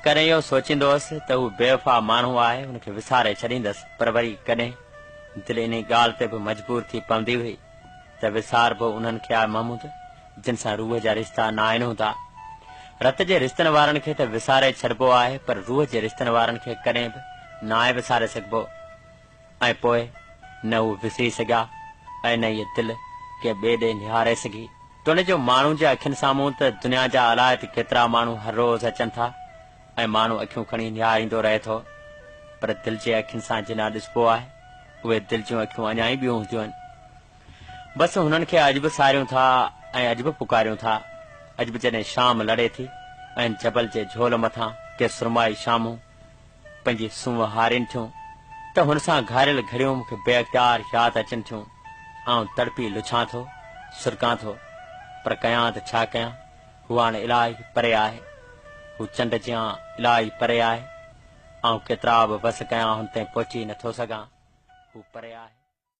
ڪڏهن اهو سوچيندو هوس ته هو بيوفا ماڻهو آهي، هن کي وساري ڇڏيندس، پر وري ڪڏهن دل انهي ڳالهه تي به مجبور ٿي پوندي هئي ته وساربو انهن کي آهي محمود، جن سان روح جا رشتا ناهن هوندا. رت جي رشتن وارن کي ته وساري ڇڏبو آهي، پر روح جي رشتن وارن کي ڪڏهن به ناهي وساري سگهبو. ۽ پوء نه هو وسري سگهيا ۽ نه هيء دل ڪنهن ٻئي ڏي نهاري سگهي. توڻي جو ماڻهو جي اکين سامهون ته دنيا جا الائي ته ڪيترا ماڻهو هر روز اچن ٿا ۽ ماڻهو اکيون کڻي نهاريندو رهي ٿو، پر دل جي اکين سان جن ڏانهن ڏسبو آهي، اهي دل جون اکيون اڃا ئي ٻيون هونديون آهن. بس هنن کي اڄ به ساريون ٿا ۽ اڄ به پڪاريون ٿا. اڄ به جڏهن شام لڙي ٿي ۽ جبل جي جهول مٿان ڪي سرمائي شامون پنهنجي سونهن هارين ٿيون ته هن سان گهاريل گهڙيون مون کي بي اختيار ياد اچن ٿيون. آئون تڙپي لڇان ٿو، سرڪان ٿو، پر ڪيان ته ڇا ڪيان، هو هاڻ الاهي پري آهي. هو چنڊ جيان الاهي پري آهي. آئون ڪيترا به وس ڪيان هن تائين پهچي نه ٿو سگهان. هو پري آهي.